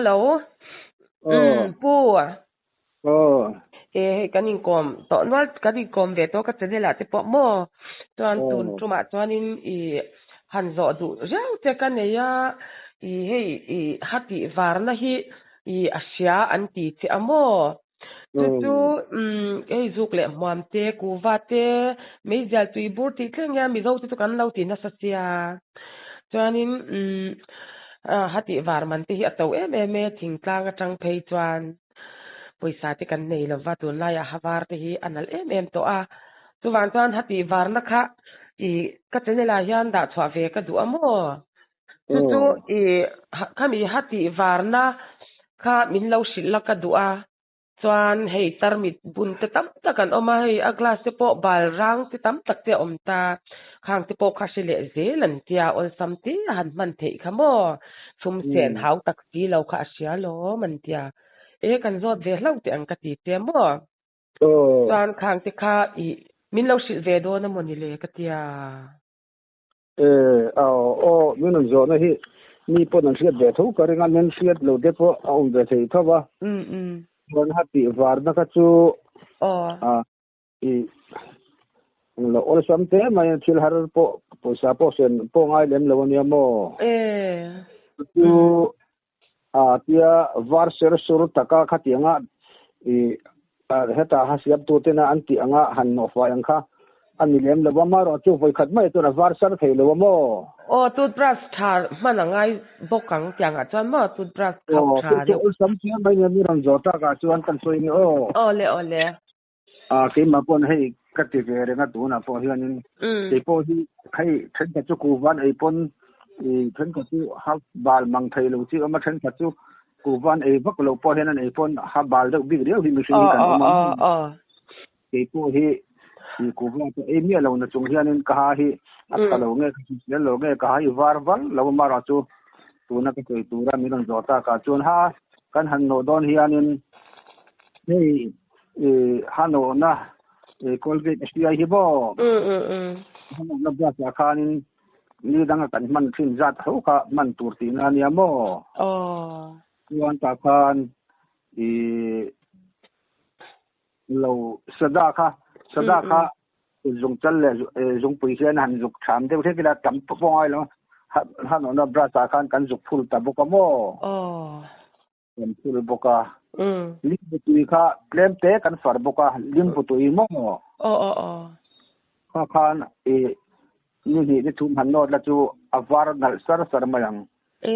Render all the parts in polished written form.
Hello. Aw. Pu. Aw. E hei kan inkawm tawh nual kan inkawm ve tawh ka channel ah te pawh maw chuan tun Aw. tumah chuanin i han zawh duh riau che ka nei a i hei i ha tih varna hi i a hria an ti che a maw chu chu Aw. umm hei zuk leh hmuam te kuhva te meizial tui bur tih thleng hian Mizo te chu kan lo ti nasa sia chuanin umm ha tih var man te hi a to em em e thingtlang atang phei chuan pawisa te kan nei lova tunlaiah ha var te hi a nalh em em tawh a chuvang chuan ha tih varna kha ih ka channel ah hian dah chhuah ve ka duh a maw chu chu ih khami ha tih varna kha min lo hrilh la ka duh a. Chuan hei tarmit bun te tam tak an awm a, hei a glass te pawh bal rang te tam tak te a awm ta, khang te pawh kha hre leh zel an tia, awlsam te a han hman theih kha maw, chhum sen hau tak si lo kha a hria lawm an tia, e kan zawt ve hlauh teh ang ka ti che maw, chuan khang te kha ih min lo hrilh ve dawn a maw ni le ka tia. E aw aw min rawn zawhna hi mi pawn an hriat ve tho ka ring a, min hriat lo te pawh a awm ve thei tho va. Chuan ha tih varna kha chu a i englo awlsam te mai a thil har pawh pawisa pawh sen pawh ngai lem lo ania maw. Chu a tia var ser sur taka khatianga i heta ha siamtu tena an tih anga han nawhfai ang kha a ni lem lo a, amaherawh chu vawi khat mai chuan a var sar thei lo a maw? Aw, toothbrush tha hman a ngai bawk ang tiang ah chuan maw toothbrush khauh Aw, tha chu chu deuh. awlsam chiang mai nia mi rawn zawh tak ah chuan kan sawi nge aw. Aw le aw le. A keimah paw'n hei ka ti ve reng a tunah pawh hianin kei pawh hi hei thenkhat chu kuhvan ei pawn i thenkhat chu ha bal mang thei lo chi awm a thenkhat chu kuhvan ei vak lo pawh hian an ei pawn ha bal deuh bik riau hi mihring hi kan awm a kei pawh hi i kuhva chu ei miah lo na chung hianin ka ha hi a tha lo nge ka hrisel lo nge ka ha hi var val lo a marawh chu tuna ka sawi tura min rawn zawh takah chuan ha kan han nawh dawn hianin hei i hanawhna i Colgate a hriai hi maw? Hanawhna brush ah khanin ni danga kan hman thin zat ho kha hman tur tihna a nia maw? Chuan tah khan i lo sada kha sada kha zungchal leh zungpui hian han zuk tham deuh hlek ila tam pawh ngai lo hanawhna brush ah khan kan zuk phul ta bawk a maw? Kan phul bawk a. Limbu tui kha tlem te kan far bawk a, limbu tui maw? Aw aw aw. Kha khan i ni hnih ni thum han nawt la chu a var nalh sar sar mai ang. E,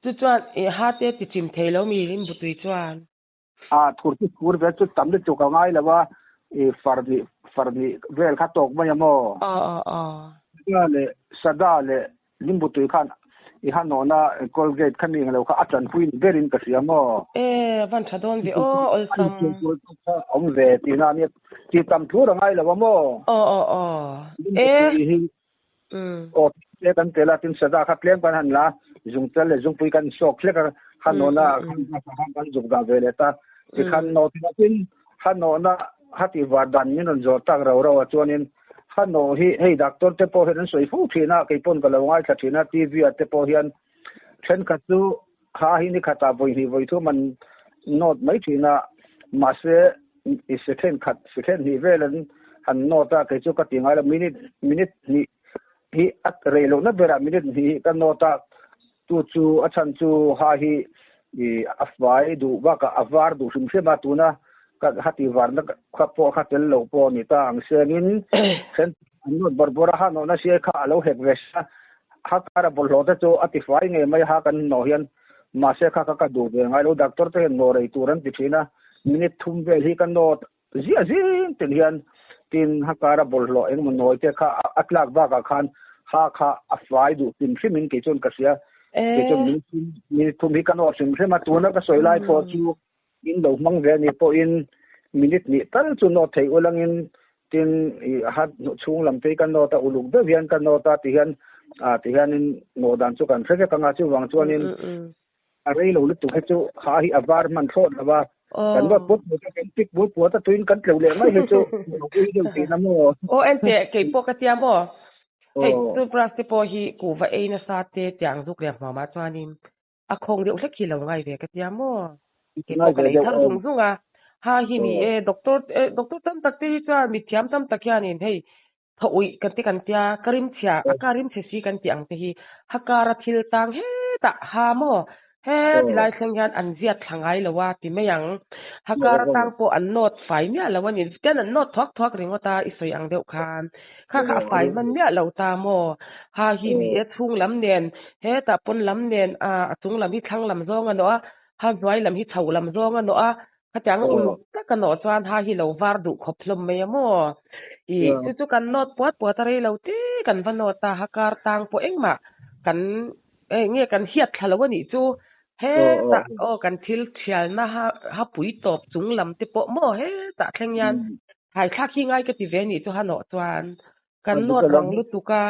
chu chuan i ha te ti chim thei lo mi limbu tui chuan? A, thur chu thur ve chu tam lutuk a ngai lo a, i far hnih far hnih vel kha tawk mai a maw? Aw aw aw. Sada leh sada leh Limbu tui khan i han nawhna Colgate kha mi englo kha a tanpui ni berin ka hria maw? E, van tha dawn ve aw, awlsam. Awm ve tihna ania, tih tam thur a ngai lo a maw? Aw aw aw. Limbu tui hi aw te kan tel a, tin sada kha tlem kan han la, zungchal leh zungpui kan sawk hlek a, han nawhna khan kan zuk dah ve leh ta, tikhan nawh tina tin han nawhna ha tih var dan min rawn zawh tak rau rau ah chuanin Ha nawh hi hei doctor te pawh hian an sawi fo thin a, kei pawn ka lo ngaithla thin a, TV ah te pawh hian thenkhat chu ha hi ni khatah vawi hnih vawi thum an nawt mai thin a, mahse i second khat second hnih vel an han nawt a, kei chu ka ti ngai lo minute minute hnih hi a rei lohna berah minute hnih hi ka nawt a, chu chu a chhan chu ha hi i a fai duh bakah a var duh hrim hrim a, tuna ka ha tih varna kha pawh kha tel lo pawh a ni ta ang sengin then an nawt bawrh bawrh a, ha nawhna siai kha a lo hek ve sia, ha kara bawlhhlawh te chu a ti fai ngei mai ha kan nawh hian mahse kha kha ka duh ve ngai lo, doctor te hian nawh rei tur an ti thin a, minute thum vel hi ka nawt ziah zing tin hian tin ha kara bawlhhlawh engemaw nawi te kha a tlak bakah khan ha kha a fai duh hrim hrimin kei chuan ka hria, kei chuan minute thum hi ka nawt hrim hrim a, tuna ka sawi lai pawh chu In lo hmang ve anih pawhin minute hnih tal chu nawt thei ulangin tin i hat chhung lam te hi ka nawt a, uluk deuh hian ka nawt a tihian ah tihianin nawh dan chu kan hre vek ang a, chuvang chuanin a rei lo lutuk hi chu ha hi a var hman thlawt lo a, kan nawt puat puat a, kan pik puat puat a tuin kan tleuh leh mai hi chu lo ui deuh tihna maw? Aw enteh keipawh ka tia maw? Hei toothbrush te pawh hi kuhva ei nasa te tiang zuk leh hmuam ah chuanin. A khawng deuh hlek hi lo ngai ve ka tia maw? Kei pawh ka lei thar zung zung a. Ha hi ni e, doctor doctor tam tak te hi chuan mithiam tam tak hianin hei thaw uih kan ti kan tia, ka rim chhia, a ka rim chhe si kan tih ang te hi ha kara thil tang hetah ha maw? He tilai thleng hian an ziat thla ngai lo a ti mai ang. Ha kar atang pawh an nawt fai miah lo a ni. Tian an nawt thuak thuak ringawt a, i sawi ang deuh khan. Kha kha a fai hman miah lo ta maw? Ha hi ni e, chhung lam nen, hetah pawn lam nen, a chung lam hi thlang lam zawng a nawh a, ha hnuai lam hi chho lam zawng a nawh a, Khatiang uluk tak a nawh chuan ha hi lo var duh khawp hlawm mai a maw? Ih, chu chu kan nawt puat puat a rei lo te kan va nawt a, ha kar tang pawh engmah kan eh nge kan hiat thla lo a nih chu. Hetah aw kan thil thialna ha ha pui tawp chung lam te pawh maw hetah thleng hian thaithlak hi ngai ka ti ve a nih chu ha nawh chuan kan nawt rang lutuk a.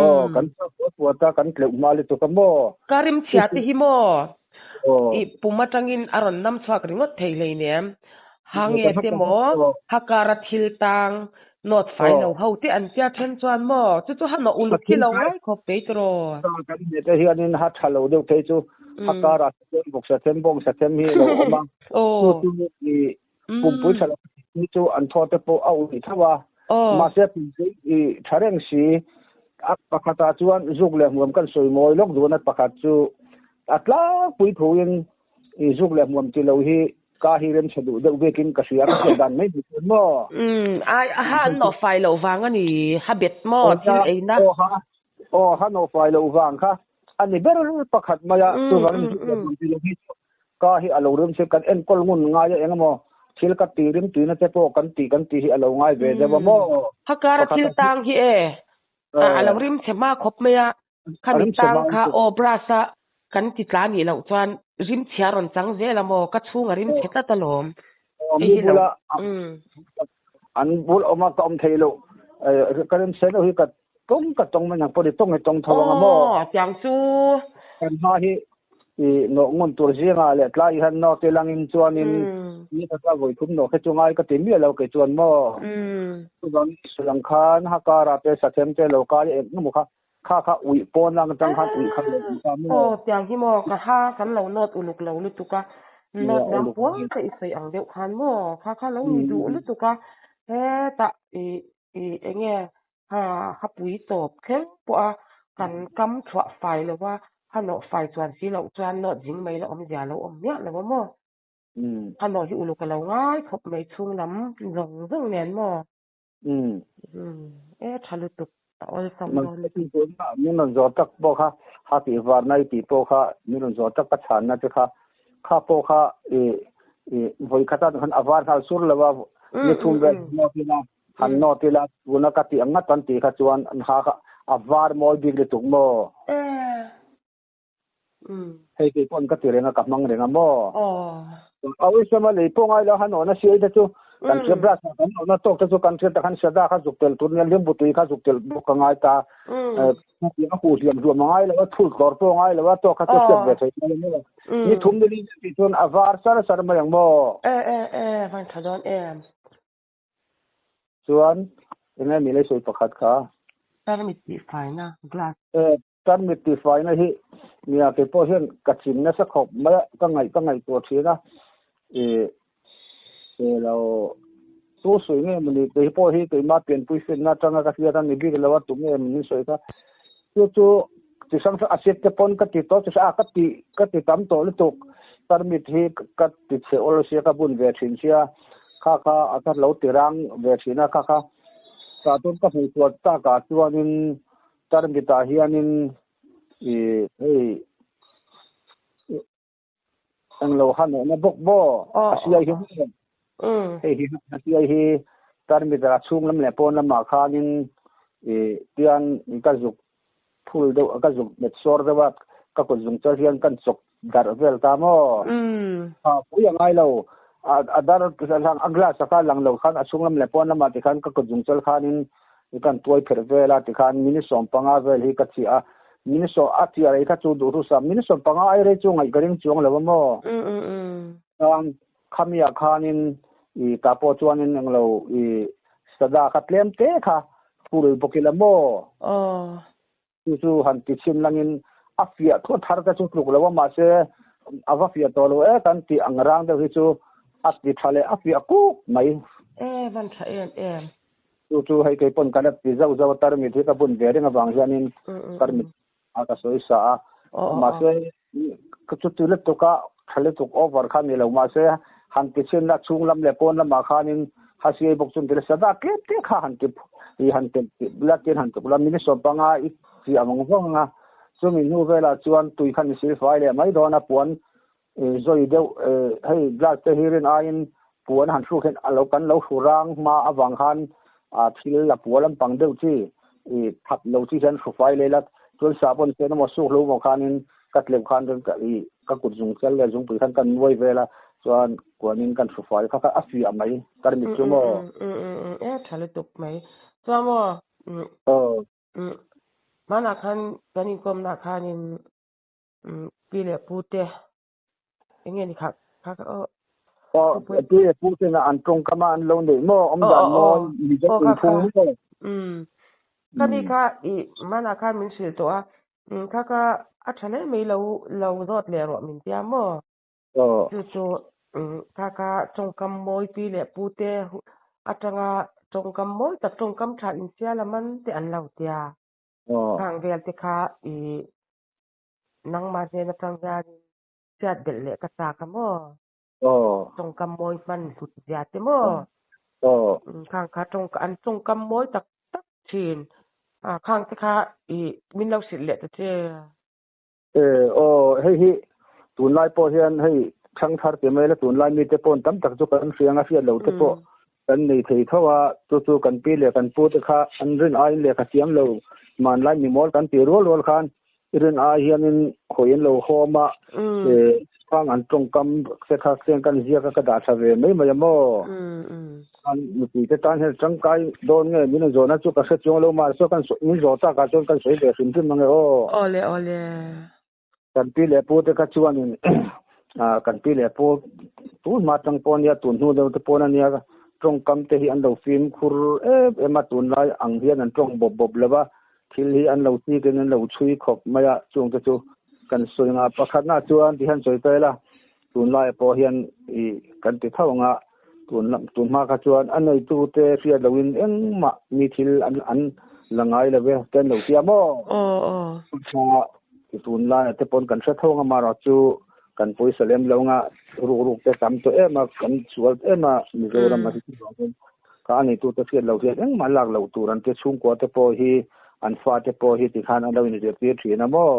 Aw, kan chhuak puat puat a, kan tleuh hma lutuk a maw? Ka rimchhia te hi maw? I pum atangin a rawn nam chhuak ringawt thei hleinem. Ha nge te maw? Ha kara thil tang nawt fai lo ho te an tia then chuan maw? Chu chu ha nawh uluk hi lo ngai khawp pei tiraw? Kan hne te hianin ha tha lo deuh phei chu ha kara sathem bawk sathem bawng sathem hi a lo awm a. Chu chu i pumpui tha lo hi chu an thaw te pawh a uih tho a, mahse pumpui i tha reng si. A pakhatah chuan zuk leh hmuam kan sawi mawi lawk duhna pakhat chu a tlangpui thuin i zuk leh hmuam ti lo hi ka hi rem chhe duh deuh vekin ka hria ka hriat dan mai ni chuan maw. Umm ai a ha an nawh fai loh vang a ni, ha bet maw thil eina. Aw ha aw ha nawh fai loh vang kha a ni ber pakhat mai a, chuvangin zuk leh hmuam ti lo hi chu Ka hi a lo rim che, kan enkawl ngun ngai a eng emaw thil ka ti rim tuina te pawh kan tih kan tih hi a lo ngai ve deuh a maw? Ha kara thil tang hi e, a lo rim che hma khawp mai a, khami tang kha aw brush a kan ti tla nih loh chuan rim chhia rawn chang zel a maw, ka chhung a rim chhe tlat alawm. Hei hi lo an bul awm a ka awm thei loh, ka rim chhe deuh hi ka tawng ka tawng mai nang pawh ni tawng hi tawng tho ang a maw? Aw tiang chu. Kan hma hi I nawh ngun tur zingah leh tlai hian nawh te langin chuanin ni khat a vawi thum nawh khe chu ngai ka ti miah lo kei chuan maw. Chuvang sawi ang khan ha karah te sathem te lo kai eng emaw kha kha kha uih pawn lang atang khan uih kha lo awm ta maw. Aw tiang hi maw ka ha kan lo nawt uluk lo lutuk a, nawt dang puang te i sawi ang deuh khan maw kha kha lo ni duh lutuk a, hetah i i enge Ha ha pui tawp thleng pawh a kan kam chhuah fai lo a, ha nawh fai chuan si loh chuan nawt zing mai la awmzia lo awm miah lo a maw? Ha nawh hi uluk a lo ngai khawp mai chhung lam zawng zawng nen maw? E tha lutuk a awlsam dawn lutuk. Min rawn zawh tak pawh kha ha tih varna i tih pawh kha min rawn zawh tak ka chhanna te kha kha pawh kha i vawi khat ah khan a var nghal sur lo a ni thum vel nawt ila Han nawt ila, tuna ka tih ang ngat an tih kha chuan an ha kha a var mawi bik lutuk maw? Hei kei paw'n ka ti reng a, ka hmang reng a maw? Awisama lei pawh ngai lo, han awhna siai te chu kan hria brush ah kan awhna tawk te chu kan hria tak han sada kha zuk tel tur nia limbu tui kha zuk tel bawk ka ngai ta. A huh hliam hluam a ngai lo a, thul tlawr pawh a ngai lo a, tawk kha chu hriat ve thei mai a maw? Ni thum ni li tih chuan a var sar sar mai ang maw? E e e, van tha dawn em. Chuan enge mi lei sawi pakhat kha? Tarmit tihfaina glass. E, tarmit tihfaina hi nia kei pawh hian ka chim nasa khawp mai a, ka ngaih ka ngaihtuah thin a, e e lo tu sawi nge mawni kei pawh hi keimah pianpui finna atanga ka hriat a ni bik lo a tu nge min sawi kha chu chu chi hrang hrang a sit te pawn ka ti tawh chi hrang a ka ti ka ti tam tawh lutuk tarmit hi ka ti chhe awl sia ka bun ve thin sia kha kha a kha lo ti rang ve thin a kha kha tah chuan ka hmuh chhuah takah chuanin tarmit ah hianin ih hei englo han awhna bawk maw a siai hi hei hi a siai hi tarmit ah chhung lam leh pawn lamah khanin ih tian ka zuk phul deuh ka zuk met sawr deuh a ka kut zung chal hian kan chawk darh vel ta maw a pui a ngai lo a dar a glass a kha lang lo khan a chhung lam leh pawn lamah tikhan ka kut zung chal khanin kan tuai pherh vel a tikhan minute 15 vel hi ka chhiah a Min sawh a tia rei kha chu duh thu sam. Min sawm panga ai rei chu ngaih ka ring chuang lo a maw? Chuan khamiah khanin i tah pawh chuanin englo i sada kha tlem te kha phur bawk ila maw? Chu chu han ti chhin langin A fiah thu thar te chu tluk lo a mahse a va fiah tawh lo e kan tih ang rang deuh hi chu a ti tha leh a fiah kuk mai. E van tha em em. Chu chu hei kei pawn ka la ti zauh zauh a tarmit hi ka bun ve reng avang hianin tarmit a ka sawi sa a mahse chuti lutuk a tha lutuk over kha ni lo mahse han ti chhin la chhung lam leh pawn lamah khanin hasiai bawk chu an ti la sada tlem te kha han ti i han telh la tin han tuk la minute 15 i chiah vang vang anga chumi hnu velah chuan tui khan i sil fai leh mai dawn a puan zawi deuh hei glass te hi rin aiin puan han hruk hian alo kan lo hru rang hma avang khan thil la pua lampang deuh chi i that lo chi hian hru fai leh la chuan sahbawn sen emaw suk lo emaw khanin ka tleuh khan i ka kut zung chal leh zungpui khan kan nuai vel a chuan kuanin kan hru fai kha kha a fiah mai tarmit chu maw. E tha lutuk mai chuan maw hmanah khan kan inkawmnah khanin pi leh pu te enge ni kha kha kha aw. Aw pi leh pu ten an tawngkam a an lo neih maw awm dan maw mizo inphung maw. Ka ni kha i hmanah khan min hrilh tawh a kha kha a tha hle mai lo lo zawt leh rawh min tia maw. Chu chu kha kha tawngkam mawi pi leh pu te atanga tawngkam mawi tak tawngkam tha insial a man te an lo tia. Khang vel te kha i nangmah hnen atang hianin hriat belh leh ka chak a maw? Tawngkam mawi hman hlut zia te maw? Khang kha an tawngkam mawi tak tak thin. Khang te kha i min lo hrilh leh ta che. Aw hei hi tunlai pawh hian hei thangthar ti mai la tunlai mite pawn tam tak chu kan hria anga hriat lo te pawh kan nei thei tho a, chu chu kan pi leh kan pu te kha an rin aiin lehkha thiam lo hmanlai mimawl kan tih rual rual khan i rin ai hianin hawi an lo hawm a, khang an tawngkam te kha seng kan ziak a ka dah tha ve mai mai a maw? An mipui te tan hian tangkai dawn nge min rawn zawhna chu ka hre chuang lo mahse kan min zawh takah chuan kan sawi ve hrim hrim ang e aw. Awle awle. Kan pi leh pu te kha chuanin kan pi leh pu tun hma tang pawh ania tun hnu deuh te pawn ania tawngkam te hi an lo fimkhur em em a tunlai ang hian an tawng bawp bawp lo va thil hi an lo chikin an lo chhui khawp mai a chung te chu kan sawi nga pakhatna chuan ti hian sawi ta ila tunlai pawh hian i kan ti tho anga tun tun hma kha chuan a neitu te hriat loin engmah mi thil an an la ngai lo ve te an lo tia maw tunlai te pawn kan hre tho anga marawh chu kan pawisa lem lo anga ruk ruk te tam tawh em a kan sual em a Mizoram a hi kha a neitu te hriat loh hian engmah lak loh tur an tia chhungkua te pawh hi an fa te pawh hi tikhan an lo inzirtir thin a maw.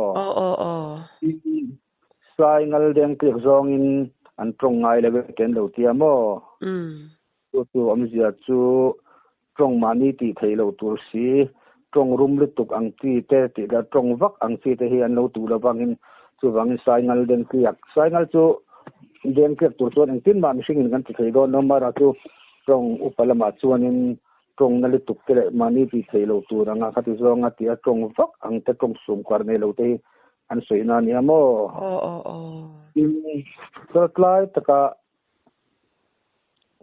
Sai ngal deng tliak zawngin an tawng ngai lo e te an lo tia maw? Chu chu awmzia chu tawng mahni tih theih loh tur si, tawng rum lutuk ang chi te tih leh tawng vak ang chi te hi an lo duh lo vangin chuvangin sai ngal deng tliak. Sai ngal chu deng tliak tur chuan engtin mah mihringin kan ti thei dawn lo, mara chu tawng upa lamah chuanin tawng na lutuk te leh mahni tih theih loh tur anga khati zawnga tia tawng vak ang te tawng sumkar nei lo te hi an sawi na ania maw? Aw aw aw. Tin, chawltlai taka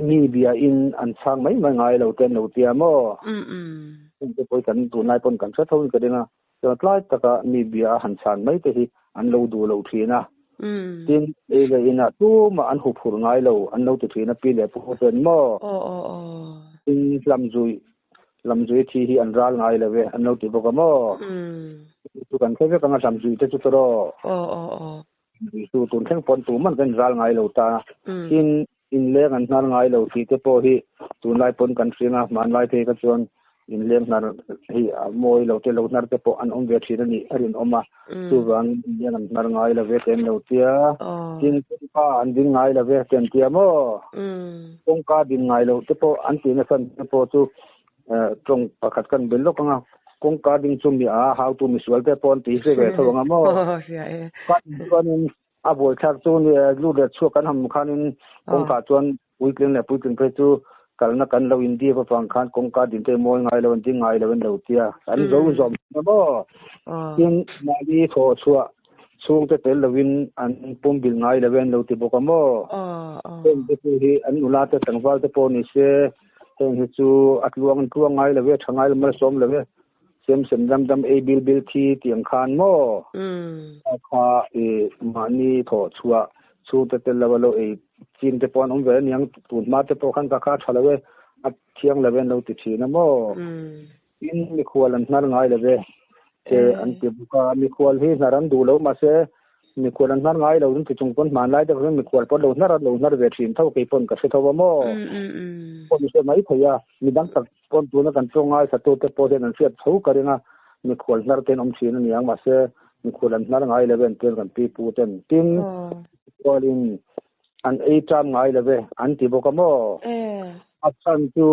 mi bia in an chhang mai mai ngai lo te an lo tia maw? Um um. Heng te pawh hi kan tunlai pawn kan hre tho in ka ring a, chawltlai taka mi bia a han chhan mai te hi an lo duh lo thin a. Tin, ei leh inah tumah an huphurh ngai lo an lo ti thin a pi leh pu ten maw? Aw aw aw. Tin, hlamzuih Lamzui thi hi an ral ngai lo e, an lo ti bawk a maw? Chu kan hre vek ang a Lamzui te chu tawh. Aw aw aw. Lamzui chu tun thleng pawn tuman kan ral ngai lo ta. Tin, inleng an hnar ngai lo tih te pawh hi tunlai pawn kan hring a, hmanlai phei kha chuan inleng hnar hi a mawi lo te lo hnar te pawh an awm ve thin a nih a rinawm a. Chuvangin inleng an hnar ngai lo ve te an lo tia. Tin, kawngka an ding ngai lo ve te an tia maw? Kawngka din ngai loh te pawh an tih nasa te pawh chu tawng pakhat kan bel lawk ang a, kawngka ding chu mi a hautu misual te pawh an tih hre ve tho ang a maw? Ka chuanin a buaithlak chu lut leh chhuak kan ham khanin kawngka chuan Puitling leh puitling phei chu kalna kan lo indip avang khan kawngka din te mawi ngai lo an ding ngai lo an lo tia an zo zawm a maw? Tin, mahni thawh chhuah chhungte tel lovin an pumbilh ngai lo e an lo ti bawk a maw? Heng te chu hi an nula te tlangval te pawh ni se heng hi chu a tluang an tluang ngai lo e, tha ngai lo malsawm lo e. Sem sem dam dam ei bil bil thi tih ang khan maw? Kha i mahni thawh chhuah chhungte tel lo a lo ei ching te pawh an awm ve aniang tun hma te pawh khan ka kha tha lo e a thiang lo e an lo ti thin a maw? Tin mikhual an hnar ngai lo ve che an ti bawk a, mikhual hi hnar an duh lo mahse Mikhual an hnar ngai lo in ti chung pawn hmanlai te khan mikhual pawh lo hnar a lo hnar ve thin tho kei pawn ka hre tho a maw? Pawh ni hre mai thei a, midang tak pawn tuna kan tawng ngai satu te pawh hian an hriat tho ka ring a, mikhual hnar te an awm thin a niang mahse mikhual an hnar ngai lo e an tian kan pi pu ten tin mikhual in an ei ṭam ngai lo ve an ti bawk a maw? A chhan chu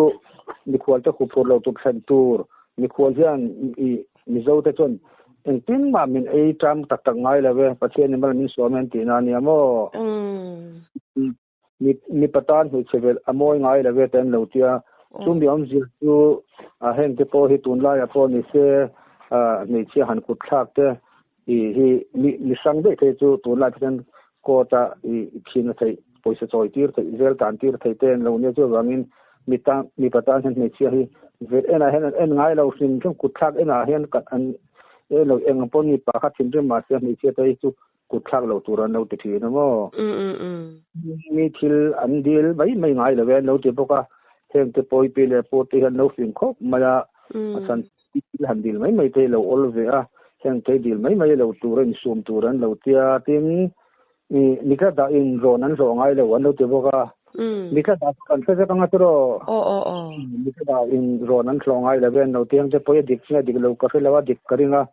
mikhual te huphurh lo tur thlen tur mikhual hian i Mizo te chuan engtin mah min ei ṭam tak tak ngai lo ve Pathian in mal min suam e an tihna a nia maw? Mi mipa tan hmeichhe velh a mawi ngai lo ve te an lo tia chu mi awmzia chu a heng te pawh hi tunlaiah pawh ni se hmeichhia han kut thlak te I hi mi mi hrang daih phei chu tunlai pawh hian court a i thin a theih pawisa chawi tir theih zel tan tir thei te an lo nia chuvangin mi tan mipa tan hian hmeichhia hi vel enah hian an en ngai lo hrim hrim kut thlak enah hian ka an en lo eng ang pawh mipa kha thinrim mahse hmeichhia te hi chu kut thlak lo tur an lo ti thin a maw mi thil an dil mai mai ngai lo e an lo ti bawk a heng te pawh i pi leh pu te hian lo fing khawp mai a a chhan Thil han dil mai mai te hi lo awl ve a, heng te dil mai mai lo tur a insum tur an lo tia, tin i mitla dah in rawn an hlawh ngai lo an lo ti bawk a, mitla dah chu kan hre vek anga tiraw? Mitla dah in rawn an hlawh ngai lo ve an lo ti ang te pawh i a dik nge dik lo ka hre lo a, dik ka ring a,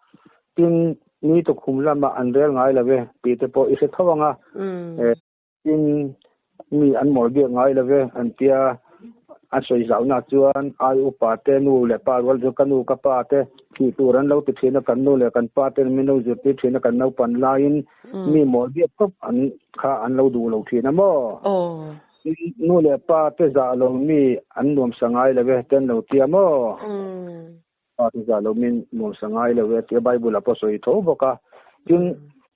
tin ni tukhum lamah an rel ngai lo ve tih te pawh i hre tho ang a, Tin, mi an mawl biak ngai lo ve, an tia. A sawi zauhna chuan ai upa te, nu leh pa rual chu ka nu ka pa te tih tur an lo ti thin a, kan nu leh kan pa ten min lo zirtir thin a, kan naupan laiin mi mawl biak tawp an kha an lo duh lo thin a maw? Tin, nu leh pa te zah lo mi an nuamsa ngai lo ve te an lo tia maw? Pa te zah lo min nuamsa ngai lo e tia Bible ah pawh sawi tho bawk a. Tin,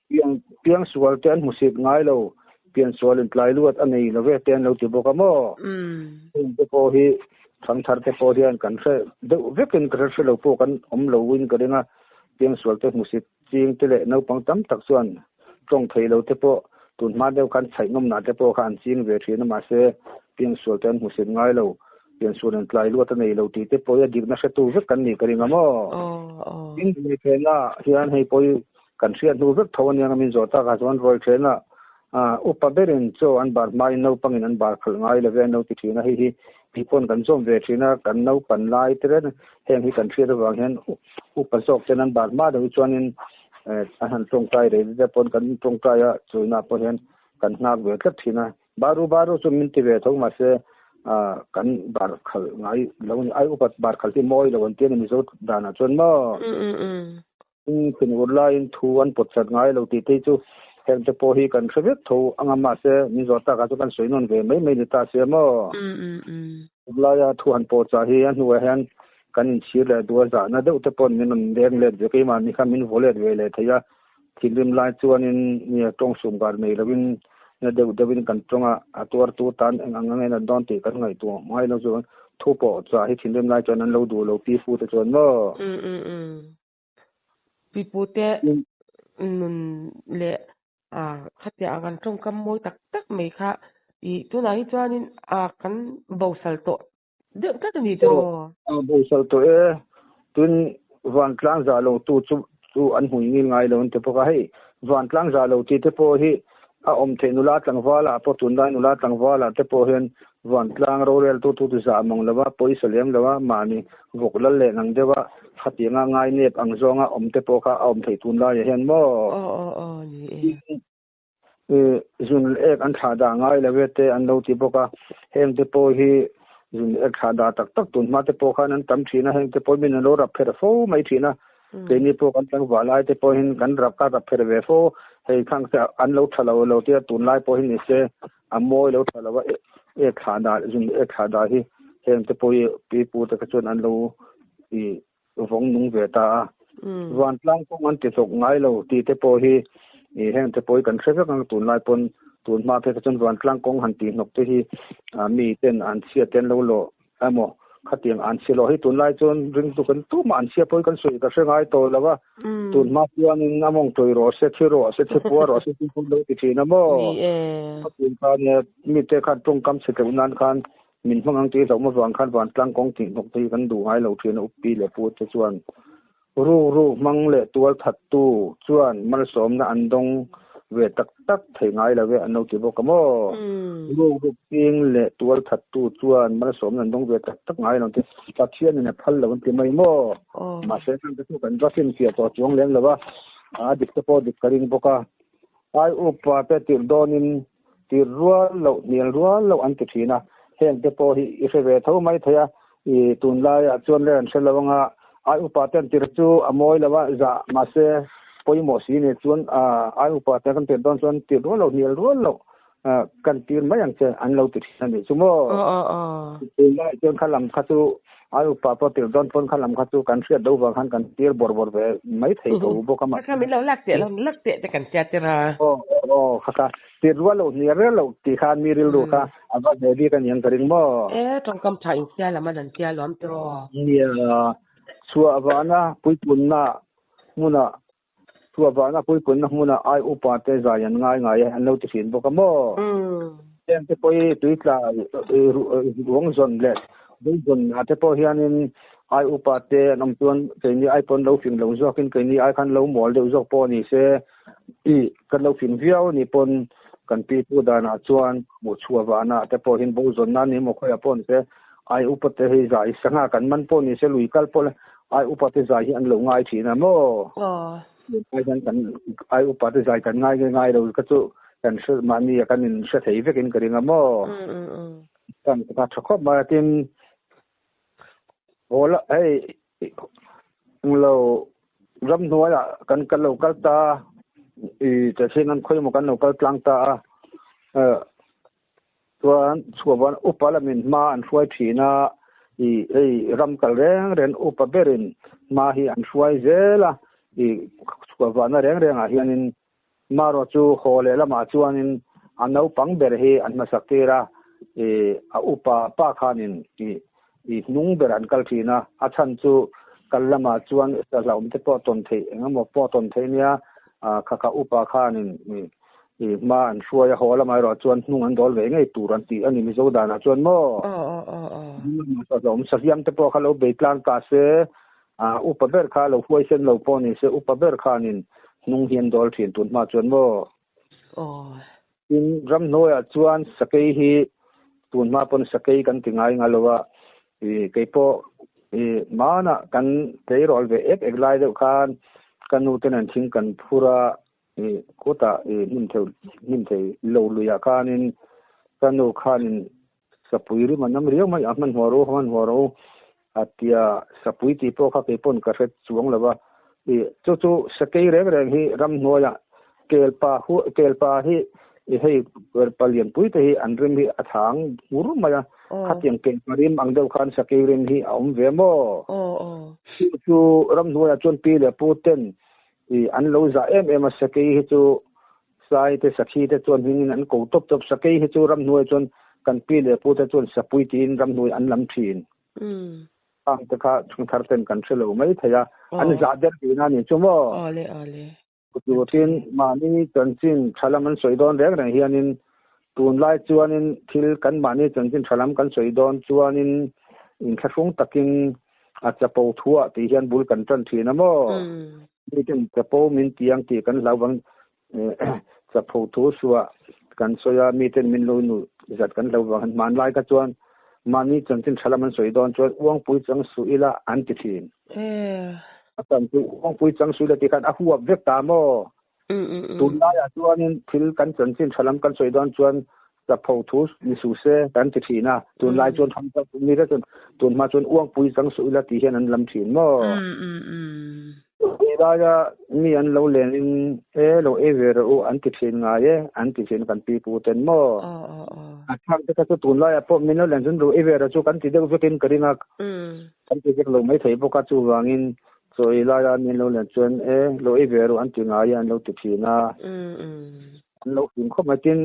piang piang sual te an hmusit ngai lo, pian sual in tlai luat a nei lo ve te an lo ti bawk a maw? Heng te pawh hi thangthar te pawh hian kan hre deuh vekin ka hre hre lo pawh kan awm lo in ka ring a, piang sual te hmusit ching te leh naupang tam tak chuan tawng thei lo te pawh tun hma deuh khan chhaih nawmnah te pawh kha an ching ve thin a mahse piang sual te an hmusit ngai lo pian sual an tlai luat a nei lo tih te pawh hi a dikna hretu vek kan nih ka ring a maw? Tin ruaithehna hian hei pawh hi kan hriat hnu vek tho aniang a min zawh takah chuan ruaithehna upa berin chaw an bar hmain naupangin an bar khalh ngai lo ve an lo ti thin a hei hi tih pawn kan zawm ve thin a kan naupan lai te reng heng hi kan hriat avang hian upa zawk ten an bar hma deuh hi chuanin an han tawngtai rei te pawn kan tawngtai a chawina pawh hian kan nghak ve tlat thin a baru baru chu min ti ve tho mahse kan bar khalh ngai lo a ni ai upa bar khalh hi mawi lo an ti a ni mizo danah chuan maw thinur laiin thu an pawt chat ngai lo tih te chu heng te pawh hi kan hre vek tho anga mahse min zawh takah chu kan sawi nawn ve mai mai ni ta sia maw laia thu han pawh chah hi a hnuah hian kan inchhir leh duh a zahna deuh te paw'n min rawn leng let ve keimahni kha min vaw let ve leh thei a thinrim lai chuanin nia tawng sum kar nei lovin na deuh deuhin kan tawng a a tuartu tan eng ang ang en an dawn tih kan ngaihtuah ngai lo chuan thu pawh chah hi thinrim lai chuan an lo duh lo pi fu te chuan maw Pi pu te nun leh khatiang ang an tawngkam mawi tak tak mai kha ih tunah hi chuanin kan bosal tawh deuh tlat a ni chu. A bosal tawh e. Tin vantlang zah lo tu chu chu an hmui ngil ngai lo an ti bawk a. Hei vantlang zah lo tih te pawh hi a awm theih nula tlangvalah pawh tunlai nula tlangvalah te pawh hian vantlang rorel tu tu zah mang lo a, pawisa lem lo a, mahni vawk lal leh nang deuh a, khatianga ngai nep ang zawnga awm te pawh kha a awm theih tunlaiah hian maw? Aw aw aw ni e. Zun ek an thlah dah ngai lo e te an lo ti bawk a, heng te pawh hi zun ek thlah dah tak tak tun hma te pawh khan an tam thin a, heng te pawh min an lo rap pherh fo mai thin a, keini pawh kan tlangval lai te pawhin kan rap ka rap pherh ve fo, hei khang te an lo tha lo lo tia tunlai pawh hi ni se a mawi lo tha lo a, ek thlah dah zun ek thlah dah hi heng te pawh hi pi pu te kha chuan an lo ih vawng nung ve ta a. Vantlang kawng an ti hlawk ngai lo tih te pawh hi ih heng te pawh hi kan hre vek ang tunlai pawn tun hma phei kha chuan vantlang kawng han tih hnawk te hi mi ten an chhiat te an lo lawh emaw Khatiang an chhia lo hi tunlai chuan ringtu kan tumah an chhia pawhin kan sawi ka hre ngai tawh lo a. Tun hma chuanin a mawng tawih rawh se, thi rawh se, thi pua rawh se tih pawh lo ti thin a maw? Khatiang khan mite khan tawngkam chhe tleuh nan khan min hmang ang tih hlauhna vang khan vantlang kawng tih hnawk te hi kan duh ngai lo thin a, upi leh pu te chuan Ruk ruk hmang leh tual thattu chuan malsawmna an dawng ve tak tak thei ngai lo e an lo ti bawk a maw? Ruk ruk ching leh tual thattu chuan malsawmna an dawng ve tak tak ngai lo te Pathianin a phal lo an ti mai maw? Mahse heng te chu kan va finfiah tawh chuang lem lo a, a dik te pawh dik ka ring bawk a. Ai upa te tirh dawnin tir rual loh, hnial rual loh an ti thin a, heng te pawh hi i hre ve tho mai thei a, i tunlaiah chuan le an hre lo anga ai upa ten tir chu a mawi lo a, zah mahse pawimawh si nih chuan ai upa te kan tir dawn chuan tir rual loh, hnial rual loh kan tir mai ang che an lo ti thin a nih chu maw. Tunlaiah chuan kha lam kha chu Ai upa pawh tir dawn pawn kha lam kha chu kan hriat lo vang khan kan tir bawr bawr ve mai thei tho bawk a mah. Kha min lo lak teh lo, lak teh te kan tia tir a. Aw aw kha kha tir rual lo hnial rel lo tih khan mi rilru kha a va hle bik a niang ka ring maw. E tawngkam tha in sia lam a nan tia luam tiraw. Nia chhuah vana puipunna hmuna chhuah vana puipunna hmuna ai upa te zai an ngai ngai e an lo ti thin bawk a maw? Heng te pawh hi tuitla ruang zawn leh dei zawn ah te pawh hianin ai upa te an awm chuan keini ai pawn lo fing lo zawkin keini ai khan lo mual deuh zawk pawh a ni se i kan lo fing viau a nih pawn kan pi pu danah chuan hmuh chhuah vana te pawh hian bo zawn nan emaw khawiah pawh ni se ai upa te hi zai sangha kan man pawh ni se lui kal pawh ai upa te zai hi an lo ngai thin a maw? Ai hian kan ai upa te zai kan ngai nge ngai lo ka chu kan hre mahni a kan in hre thei vek in ka ring a maw? Kan ka tha khawp mai a tin haw la hei lo ramhnuaiah kan kal lo kal ta i tehchhin an khawi maw kan lo kal tlang ta a Chuan chhuahvan upa lamin hma an hruai thin a, i hei ram kal reng reng upa berin hma hi an hruai zel a, i chhuahvanna reng rengah hianin marawh chu haw leh lamah chuanin a naupang ber hi an hmasak tir a, i a upa pa khanin i i hnung ber an kal thin a, a chhan chu kal lamah chuan hlauhawm te pawh tawn theih eng emaw pawh tawn theih nia, kha kha upa khanin i I hma an hruai a, haw lamah erawh chuan hnung an dawl ve ngei tur an tih a ni Mizo danah chuan maw? Hlawm sahliam te pawh kha lo bei tlang ta se, upa ber kha lo huai sen lo pawh ni se, upa ber khanin hnung hi an dawl thin tun hma chuan maw? Tin, ramhnuaiah chuan sakei hi tun hma pawn sakei kan ti ngai ngai lo a, keipawh hmanah kan tleirawl ve ek ek lai deuh khan ka nu te nen thing kan phur a, I kutah i hnim thei hnim thei lo luiah khanin ka nu khanin sapui rim a nam riau mai a hmanhmawh ro hmanhmawh ro a tia sapui tih pawh kha kei pawn ka hre chuang lo va i chu chu sakei reng reng hi ramhnuaiah kelpa hu kelpa hi i hei kelpa lianpui te hi an rim hi a thang ngur mai a khatiang kelpa rim ang deuh khan sakei rim hi a awm ve maw chu chu ramhnuaiah chuan pi leh pu ten I an lo zah em em a, sakei hi chu sai te sakhi te chuan hmingin an ko tawp tawp, sakei hi chu ramhnuai chuan kan pi leh pu te chuan sapui tiin ramhnuai an lam thin. Khang te kha chhungthar ten kan hre lo mai thei a, an zah der tihna a ni chu maw? Awle awle. Chutin mahni chanchin tha lam an sawi dawn reng reng hianin tunlai chuanin thil kan mahni chanchin tha lam kan sawi dawn chuanin inthlahrung takin a chapo thuah tih hian bul kan tan thin a maw? Miten chapo min ti ang tih kan hlau vang chapo thu suah kan sawi a, miten min lo nu zat kan hlau vang hmanlai kha chuan mahni chanchin tha lam an sawi dawn chuan uangpui chang suh ila an ti thin. A chan chu uangpui chang suh ila tih khan a huap vek ta maw? Tunlaiah chuanin thil kan chanchin tha lam kan sawi dawn chuan chapho thu ni suh se kan ti thin a, tunlai chuan tham tak mi te chuan tunhma chuan uangpui chang suh ila tih hian an lam thin maw? Tunlaia mi an lo lenin e lo ei ve rawh u an ti thin ngai e an ti thin kan pi pu ten maw? A chhang te kha chu tunlaiah pawh min lo len chuan ro ei ve rawh chu kan ti deuh vekin ka ring a, kan ti vek lo maithei bawk a chuvangin Chawi laia min lo len chuan e, lo ei ve ru an ti ngai a, an lo ti thin a. An lo hlim khawp mai. Tin,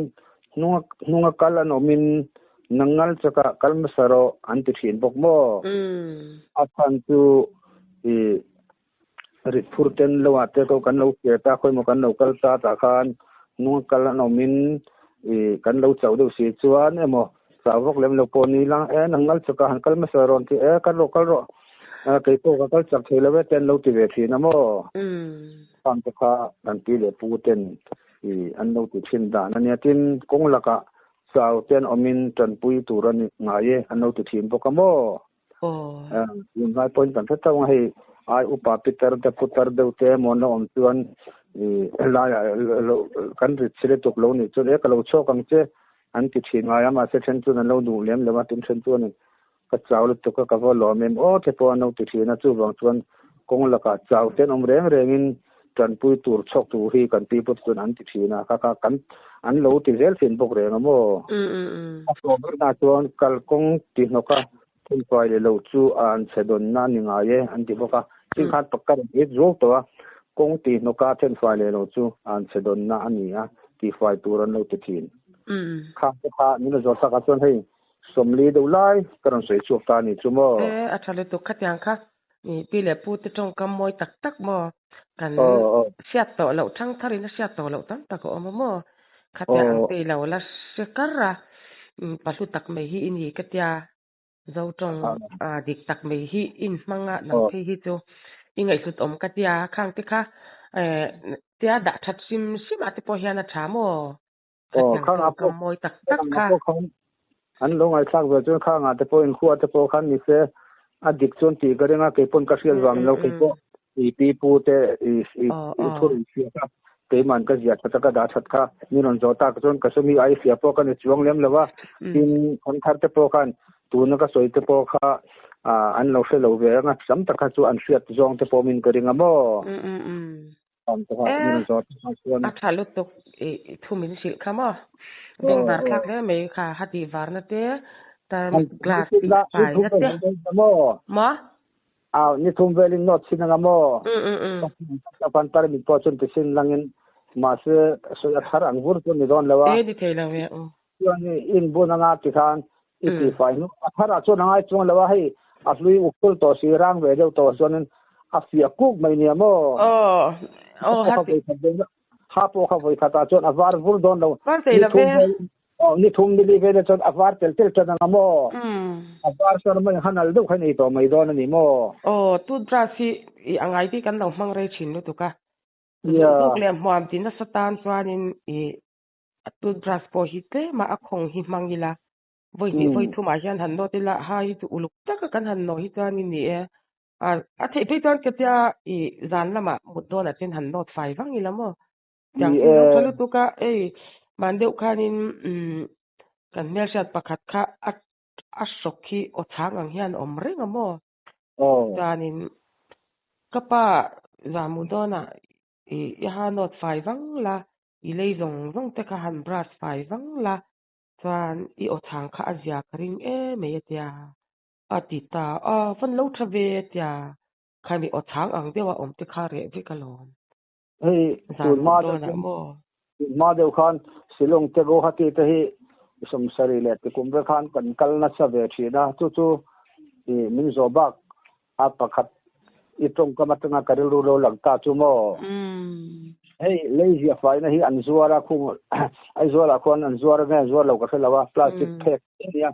hnunga hnunga kal an awmin Nangal chaka kal hmasa rawh an ti thin bawk maw? A chhan chu i rit phur ten lo ah te ko kan lo hriat a, khawimaw kan lo kal ta tah khan nunga kal an awmin i kan lo chauh deuh si chuan emaw chau vak lem lo pawh ni lang e nangal chaka han kal hmasa rawh an ti e kal rawh kal rawh kei pawh ka kal chak thei lo e te an lo ti ve thin a maw? Khang te kha kan pi leh pu ten i an lo ti thin dan a nia. Tin, kawng lakah chau te an awmin tanpui tur a ni ngai e an lo ti thin bawk a maw? Tunlai pawhin kan hre tawng a, hei ai upa pitar te putar deuh te emaw an lo awm chuan helaiah kan rit chhe lutuk lo nih chuan e ka lo chhuak ang che an ti thin ngai a, mahse then chuan an lo duh lem lo a, tin then chuan ka chau lutuk a ka va lawm em aw te pawh an lo ti thin a, chuvang chuan kawng lakah chau te an awm reng rengin tanpui tur chhawk tur hi kan pi pawh chuan an ti thin a, kha kha kan an lo ti zel thin bawk reng a maw? A hlawh berna chuan kalkawng ti hnawk a, Thilfai leh lo chu a an chhe dawnna a ni ngai e an ti bawk a, thil khan pakka rawn hit zuau tawh a, kawng ti hnawka thenfai leh lo chu a an chhe dawnna a ni a, tihfai tur an lo ti thin. Kha te kha min rawn zawh takah chuan hei 40 deuh lai ka rawn sawi chhuak ta a ni chu maw? E, a tha lutuk khatiang kha pi leh pu te tawngkam mawi tak tak maw kan hriat tawh loh thang tharin a hriat tawh loh tam tak a awm a maw? Khatiang ang te i lo la hre kar a, pahlu tak mai hi i ni ka tia. Zo tawng dik tak mai hi in hmang a, nang phei hi chu i ngaihhlut awm ka tia, khang te kha tia dah that hrim hrim ah te pawh hian a tha maw? Khatiang tawngkam mawi tak tak kha. An lo ngaithlak ve chuan khang ah te pawh inkhua te pawh khan ni se a dik chuan tih ka ring a, kei pawn ka hriat vang lo kei pawh i pi pu te i thu rawn hriat a, keiman ka ziah that a ka dah that kha min rawn zawh tak chuan ka sawmi ai hria pawh ka ni chuang lem lo a, tin an thar te pawh khan tuna ka sawi te pawh kha an lo hre lo ve ang a, tam tak kha chu an hriat zawng te pawh min ka ring a maw? A tha lutuk i thu min hrilh kha maw? Bengvar thlak hle mai kha ha tih varna te term glass tih faina te maw? Au, ni thum velin nawt chhin anga maw? Ka khan tarmit pawh chuan ti sin langin mahse sawi a thar ang vur chu ni dawn lo a. E ni thei lo e. Chuan in bun anga ti khan i ti fai hnu a tharah chuan a ngai chuang lo a, hei a hlui uk tul tawh si rang ve deuh tawh chuanin a fiah kuk mai nia maw? Aw, aw ha ti. Ha pawh kha vawi khatah chuan a var vur dawn lo. Var thei lo ve. Aw, ni thum ni li velah chuan a var tel tel tan anga maw? A var chuan mai han al deuh kha nei tawh mai dawn a ni maw? Aw, toothbrush hi i a ngai te kan lo hmang rei thin lutuk a. Zuk leh hmuam ti nasa tan chuanin i toothbrush pawh hi tlema a khawng hi hmang ila, vawi hnih vawi thumah hian han nawt ila, ha hi chu uluk taka kan han nawh hi chuanin ni e. A theih phei chuan ka tia i zan lamah mut dawnah chuan han nawt fai vang ila maw? Tiang chu lo tha lutuk a, hei hman deuh khanin kan hmelhriat pakhat kha a a hrawk hi aw chhang ang hian a awm reng a maw? Chuanin ka pa zan mu dawnah i i ha nawt fai vang la, i lei zawng zawng te kha han brush fai vang la, chuan i aw chhang kha a zia ka ring em mai a tia. A ti ta a, van lo tha ve a tia, khami aw chhang ang deuha awm te kha reh vek alawm. Hei tun hma deuh chuan tun hma deuh khan Shillong te Guwahati te hi 70 leh tikum vel khan kan kal nasa ve thin a, chu chu i min zawh bak a pakhat i tawngkam atanga ka rilru lo lang ta chu maw. Hei lei ziah faina hi an zuar a khung Aizawl ah khuan an zuar nge zuar lo ka hre lo a, plastic phek a nia.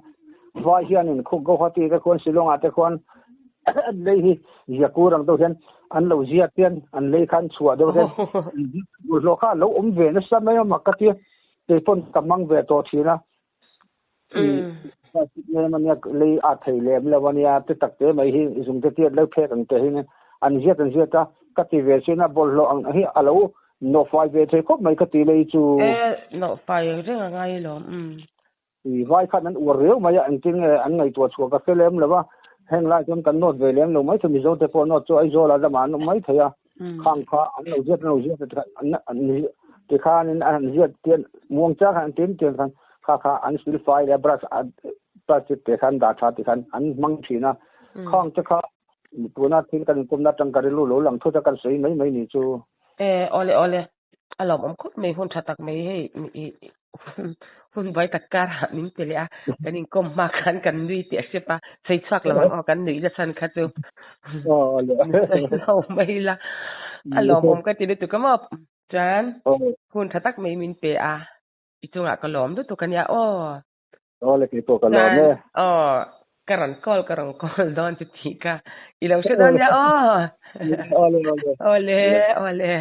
Vai hianin khu Guwahati te khuan Shillong ah te khuan an lei hi zia kur ang deuh hian an lo ziat hian an lei khan chhuah deuh hian bawlhhlawh kha a lo awm ve nasa mai a mak ka tia kei pawn ka hmang ve tawh thin a i ania lei a thei lem lo ania te tak te mai hi zung te tiat lo phek ang te hi an ziat an ziat a ka ti ve chin a bawlhhlawh ang hi a lo nawhfai ve thei khawp mai ka ti lei chu e nawhfai reng a ngai alawm I vai khan an uar riau mai a, engtin nge an ngaihtuah chhuah ka hre lem lo a, heng lai chuan kan nawt ve lem lo mai thei, Mizo te pawh nawt chu Aizawl ah lamah an awm mai thei a, khang kha an lo ziat an lo ziat tikhanin an han ziat tian muang chang khan an tin tian khan kha kha an silfai leh brush plastic te khan dah tha tikhan an hmang thin a, khang te kha tuna thil kan inkawmna atang ka rilru lo lang thut a kan sawi mai mai ni chu. E, awle awle. A lawmawm khawp mai hun tha tak mai hei hun buai tak karah min pe leh a, kan inkawm hma khan kan nui teh a hrep a, sawi chhuak lo ang aw kan nuih la chhan kha chu lo mai la, a lawmawm ka ti lutuk a maw chuan hun tha tak mai min pe a, i chungah ka lawm lutuk a nia aw. Aw le kei pawh ka lawm e. Aw ka rawn call ka rawn call dawn chu tih ka i lo hre dawn nia aw. Aw le aw le. Aw le aw le.